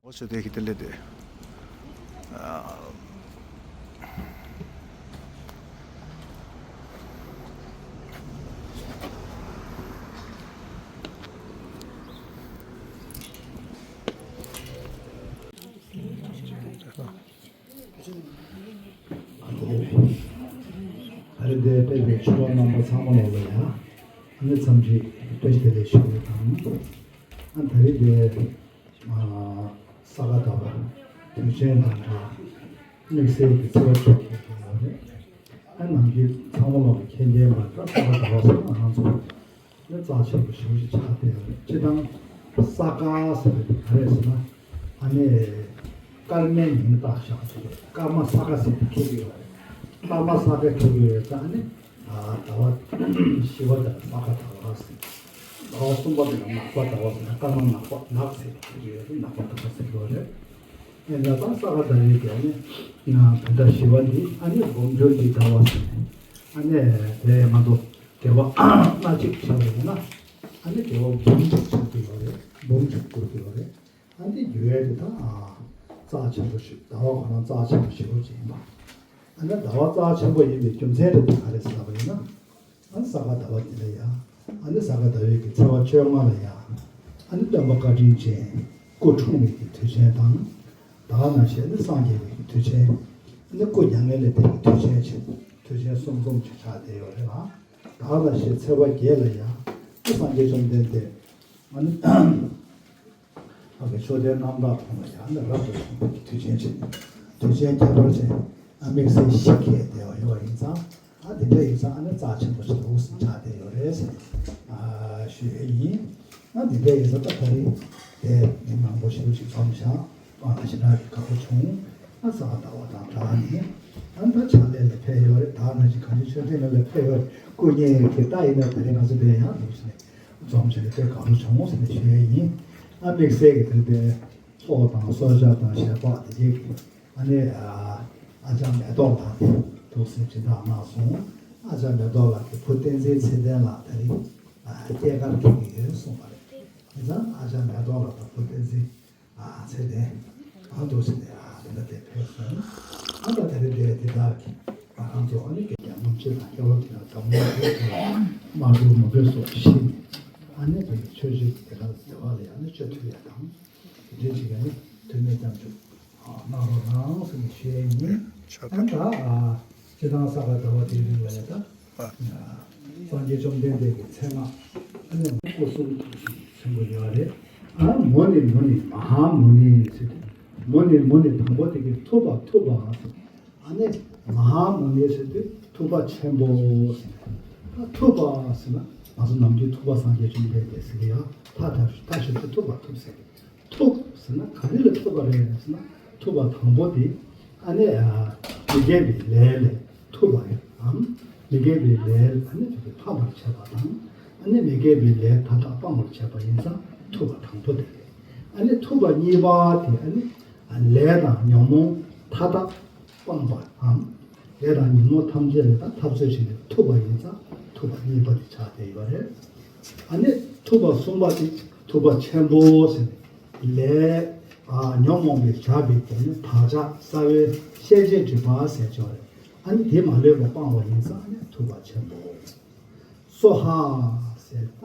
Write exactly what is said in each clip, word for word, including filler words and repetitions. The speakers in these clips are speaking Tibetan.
ཨོ་ཤོ་དེ་ཁི་དེ་ལེ་དེ། ཨ་རི་དེ་དཔེ་དེ་ཆུ་བ་རྣམ་པ་ཚང་མ་ལོག་ལ་ཡ། ཨ་ནི་འཚམས་འདྲི་དཔེ་དེ་ལེ་ཞུ་དང་། ཨ་ད་རི་དེ། ས་ག་ཟླ་བ་དུས་ཆེན་དང་འདྲ་དམིགས་བསལ་གྱི་འཚེ་བ་ཆོག་གི་ཡོད་རེད། ཨ་ནམ་རྒྱུན་ཚང་མ་ལོག་གི་མཁྱེན་མཁྱེན་པ་འདྲ་ས་ག་ཟླ་བ་སོགས་ང་ཚོ་ནི་རྩ་ཆེན་པོ་ཞེ་པོ་ཅིག་ཆགས་བསྡད་ཡོད་རེད། སྤྱིར་བཏང་ས་ག་ཟེར་བ་དེ་ག་རེད་ཟེར་ན། ཨ་ནི་སྐར་མའི་མིང་བཏགས་བཞག་པ་དེ་རེད། སྐར་མ་ས་ག་ཟེར་དེ་ཁེལ་གྱི་ཡོད་རེད། སྐར་མ་ས་ག་ཁེལ་གྱི་ཡོད་ཙང་ཨ་ནི། ཟླ་བ་བཞི་པ་དེ་ལ་ས་ག་ཟླ་བ་ཟེར། ཟླ་བ་གསུམ་པ་དེ་ལ་ནག་པ་ཟླ་བ་ཟེར་ན་སྐར་མ་ནག་པ་ནག་ཟེར་གྱི་ཡོད་དེ་ནག་པ་ཟླ་བ་ཟེར་གྱི་ཡོད་རེད། ཨེ་ན་ད་ས་ག་ཟླ་བའི་དེ་ནི་བོད་ཟླ་བཞི་པ་འདི་ཨ་ནི་སྒོམ་སྦྱོར་གྱི་ཟླ་བ་ཟེར་ནས་ཨ་ནི་དེ་ང་ཚོ་དགེ་བ་སྣ་གཅིག་བྱས་པ་ཡིན་ན་ཨ་ནི་དགེ་བ་འབུམ་གཅིག་བྱེད་ཀྱི་ཡོད་རེད། འབུམ་གཅིག་འགྲུབ་ཀྱི་ཡོད་རེད། ཨ་འདི་རྒྱུ་ཡས་དེ་དང་ཨ་རྩ་ཆེན་པོ་ཞིག་ཟླ་བ་ཁོ་རང་རྩ་ཆེན་པོ་ཞིག་ཡོད་ཅིག་ཡིན་པ། ཨ་ནི་ཟླ་བ་རྩ་ཆེན་པོ་ཡིན་པའི་རྒྱུ་མཚན་དེ་ག་རེ་ཟེར་བ་ཡིན་ན། ཨ་ནི་ས་ག་ཟླ་བ་འདི་ལ་ཡ། ཨ་ནི་ས་ག་ཟླ་བའི་གི་ཚེས་པ་བཅོ་ལྔ་ལ་ཡ། ཨ་ནི་སྟོན་པ་བཀའ་དྲིན་ཅན་སྐུ་འཁྲུངས་པའི་གི་དུས་ཆེན་དང་། ད་ག་ནང་བཞིན་ཨ་ནི་སངས་རྒྱས་པའི་གི་དུས་ཆེན། ཨ་ནི་སྐུ་མྱ་ངན་ལས་འདས་པའི་དུས་ཆེན་བྱས། དུས་ཆེན་གསུམ་འཛོམས་ཅིག་ཆགས་བསྡད་ཡོད་རེད་ལ། ད་ག་ནང་བཞིན་ཚེས་པ་བརྒྱད་ལ་ཡ། ཨ་ནི་སངས་རྒྱས་བཅོམ་ལྡན་འདས། ཨ་ནི། ཨ་ཕའི་མཆོད་རྟེན་རྣམ་དག་ཐོག་ལ་ཡང་ནས་རབ་ཏུ་བྱུང་བའི་དུས་ཆེན་ཆེ། དུས་ཆེན་ཁྱད་པར་ཅན། ཨ་དམིགས་བསལ་ཞིག་གལ་ཏེ་ཡོད་པ་ཡིན་ཙང་། ཨ་དེ་འདྲ་ཡིན་ཙང་ཨ་ནི་རྩ་ཆེན་པོ་ཞིག་ལོགས་སུ་ཆགས་བསྡད་ཡོད་རེད་ཟེར། ཨ་ཞུ་ཡས་ཡིན། ཨ་དེ་འདྲ་ཡིན་ཙང་ད་ད་རེས་དེ་མི་མང་པོ་ཞིག་ཅིག་འཛོམས་ཤག་ཨ་ཞེ་དྲག་གི་དགའ་པོ་བྱུང་། ཨ་ས་ག་ཟླ་བ་དང་སྦྲགས་ནས། ཨ་ད་ཕྱག་ལས་ལ་ཕེབས་ཡོད་རེད། ད་ནང་བཞིན་གངས་ཅན་ཆོས་ལྡན་ལ་ཕེབས་ཡོད་རེད། སྐུ་བརྙན་གྱི་ལྟ་ཡིན་ན་ད་རེས་ང་ཚོ་འདིར་ཡང་འདུག་ཟེར་ནས། འཛོམས་བྱས་ནས་དཔེ་དགའ་པོ་བྱུང་ཟེར་ནས་ཞུ་ཡས་ཡིན། ཨ་དམིགས་བསལ་གྱི་དེ་འདྲའི་ཚོགས་དང་གསོལ་ཇ་དང་ཞལ་འབག་དེ་འདྲའི་གི་ཨ་ནི་ཨ་ཅག་མེ་ཏོག་ལགས་འདུག་ཟེར་སྦྱིན་བདག་གནང་སོང་། ཨ་ཅག་མེ་ཏོག་ལགས་ཀྱི་བུ་བསྟན་འཛིན་ཚེ་བརྟན་ལགས་ད་རེས་ཨ་སྐྱེས་སྐར་འཁེལ་གྱི་ཡོད་གསུངས་པ་རེད། དེ་ཙང་ཨ་ཅག་མེ་ཏོག་ལགས་དང་བུ་བསྟན་འཛིན་ཨ་ཚེ་བརྟན་ཨ་འདུག་ཟེར་ནས་ཨ་དེ་འདྲ་དེ་ཕེབས་སོང་། ཨ་ད་དེ་རིང་དེ་དེ་དག་གི་ང་རང་ཚོ་ཨ་ནི་སྐད་ཀྱང་ངོམ་ཆེ་དང་སྐྱེ་བོ་དེ་ལ་འཛམ་གླིང་ཁྱེད་ཚོ་ལ་དམར་པོ་མུན་པའི་སོགས་ཤི་ནས་ཨ་ནི་དེ་ཆོས་བརྒྱུད་དེ་ག་ལ་བདེ་བ་ལ་ཡང་ནི་སྤྱོད་ཐུབ་ཡ་དང་དེ་འདྲའི་ཅིག་ཡང་ནི་དོན་མེད་སྐྱབས་འཇུག་གནང་རོགས་གནང་ཟེར་ནས་ཞུ་ཡས་ཡིན། ཨ་ད་སྤྱི་བཏང་ས་ག་ཟླ་བ་དེའི་རིང་ལ་ཡ་ད། སངས་རྒྱས་བཅོམ་ལྡན་འདས་ཀྱི་མཚན་སྔགས་ཨ་ནི་སྐུ་གསུང་ཐུགས་སུ་མཚོན་པ་ཡོད་རེད། ཨ་མུ་ནེ་མུ་ནེ་མ་ཧཱ་མུ་ནེ་ཟེར་ཏེ། མུ་ནེ་མུ་ནེ་དང་པོ་དེ་གི་ཐུབ་པ་ཐུབ་པ་ཟེར། ཨ་ནི་མ་ཧཱ་མུ་ནེ་ཟེར་དུས་ཐུབ་པ་ཆེན་པོ་ཟེར། ད་ཐུབ་པ་ཟེར་ན་ང་ཚོ་ནམ་རྒྱུན་ཐུབ་པ་སངས་རྒྱས་བཅོམ་ལྡན་འདས་ཟེར་གི་ཡ། ཐ་ཐ་ཐ་ཞབས་ཀྱུ་ཐུབ་པ་ཐུབ་ཟེར་གི། ཐུབ་ཟེར་ན་ག་རེ་ལ་ཐུབ་པ་རེད་ཟེར་ན་ཐུབ་པ་དང་པོ་དེ་ཨ་ནི་མི་དགེ་བའི་ལས་ལས་ཐུབ་པ་རེད་དམ། མི་དགེ་བའི་ལས་ཨ་ནི་དེ་ཕམ་པར་བྱེད་པ་དང་ཨ་ནི་མི་དགེ་བའི་ལས་མཐའ་དག་སྤང་བར་བྱེད་པ་ཡིན་ཙང་ཐུབ་པ་དང་པོ་དེ་རེད། ཨ་ནི་ཐུབ་པ་གཉིས་པ་དེ་ཨ་ནི་ལས་དང་ཉོན་མོངས་མཐའ་དག་སྤངས་པའམ། ལས་དང་ཉོན་མོངས་ཐམས་ཅད་ལས་ད་འཐབ་རྩོད་བྱས་ནས་ཐུབ་པ་ཡིན་ཙང་ཐུབ་པ་གཉིས་པ་དེ་ཆགས་བསྡད་ཡོད་རེད། ཨ་ནི་ཐུབ་པ་གསུམ་པ་དེ་ཐུབ་པ་ཆེན་པོ་ཟེར་ནས་ལས་ཨ་ཉོན་མོངས་པས་བྱ་བའི་དེ་ནི་བག་ཆགས་རྩ་བའི་ཤེས་བྱའི་སྒྲིབ་པ་ཟེར་ཆོག་རེད། ཨ་ནི་དེ་མ་ལུས་པ་སྤངས་པ་ཡིན་ཙང་ཨ་ནི་ཐུབ་པ་ཆེན་པོ། སྭཱ་ཧཱ་ཟེར་ད་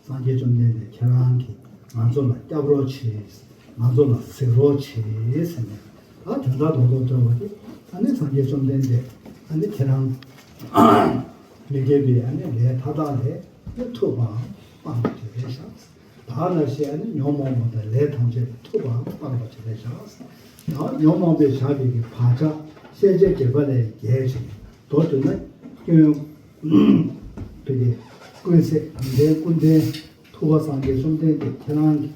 སངས་རྒྱས་བཅོམ་ལྡན་འདས་ཁྱེད་རང་གིས་ང་ཚོ་ལ་སྐྱབས་རོགས་བྱེད། ང་ཚོ་ལ་གཟིགས་རོགས་བྱེད་ཟེར་ནས་ད་དོན་དག་རྡོག་རྡོག་སྟོན་པ་དེ་ཨ་ནི་སངས་རྒྱས་བཅོམ་ལྡན་འདས་ཨ་ནི་ཁྱེད་རང་མི་དགེ་བའི་ཨ་ནི་ལས་མཐའ་དག་ལས་ཨ་ནི་ཐུབ་པའམ་སྤངས་པ་དེ་རེད་ཤག་ད་ནང་བཞིན་ཨ་ནི་ཉོན་མོངས་པ་དང་ལས་ཐམས་ཅད་ཐུབ་པའམ་སྤངས་པ་དེ་རེད་ཤག་ད་ཉོན་མོངས་པས་བྱ་བའི་གི་བག་ཆགས་ཤེས་བྱའི་སྒྲིབ་པ་ལས་རྒྱལ་ཞིང་མདོར་བསྡུ་ན་སྐྱོན། བོད་ཀྱི་ཀུན་གསལ་དམ་པའི་སྐུ་མདུན་ཐུབ་པ་སངས་རྒྱས་བཅོམ་ལྡན་འདས་ཁྱེད་རང་གིས་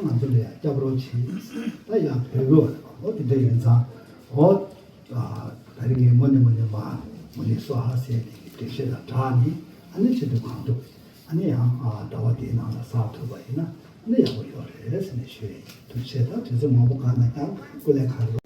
ང་ཚོ་ལ་ཡང་སྐྱབས་རོགས་བྱེད། ད་ཡང་བོད་ཀྱི་འོ་དེ་འདྲ་ཡིན་ཙང་འོ་ད་རིང་ངས་མུ་ནེ་མུ་ནེ་མ་མུ་ནེ་སྭཱ་ཧཱ་ཟེར་དེ་གི་སྒྲིག་གཞི་དང་སྦྲགས་ནས་ཨ་ནི་བྱེད་དུ་གང་ཐུབ་ཨ་ནི་ཡང་ཟླ་བ་འདིའི་ནང་ལ་བསགས་ཐུབ་པ་ཡིན་ན་ཨ་ནི་ཡག་པོ་ཡོད་རེད་ཟེར་ནས་ཞུ་ཡས་ཡིན། ཐུགས་རྗེ་ཆེ། ད་དུས་ཚོད་མང་པོ་བཀག་ན་ཡང་སྐུ་ལས་ཁག་རེད།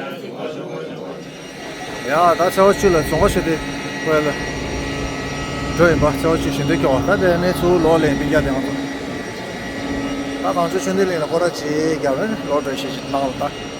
ཡ་ད་ཚེ་བ་ཆུ་ལ་རྫོང་པ་ཆུ་དེ་ཁོའི་ལ་འགྲོ་ཡིན་པ། ཚེ་བ་ཆུ་ཞིང་འདོད་སྐྱོ་བ། ད་དེ་ནས་ཚུར་ལོག་ལེན་པི་རྒྱ་དེ་ང་ཚོ་ད་གངས་ལྗོངས་ཆོས་ལྡན་གླིང་ལ་སྐོར་ར་ཅིག་རྒྱབ་ནས་ལོག་འགྲོ་ཞེས་ཞིག་གནང་ལ་ད།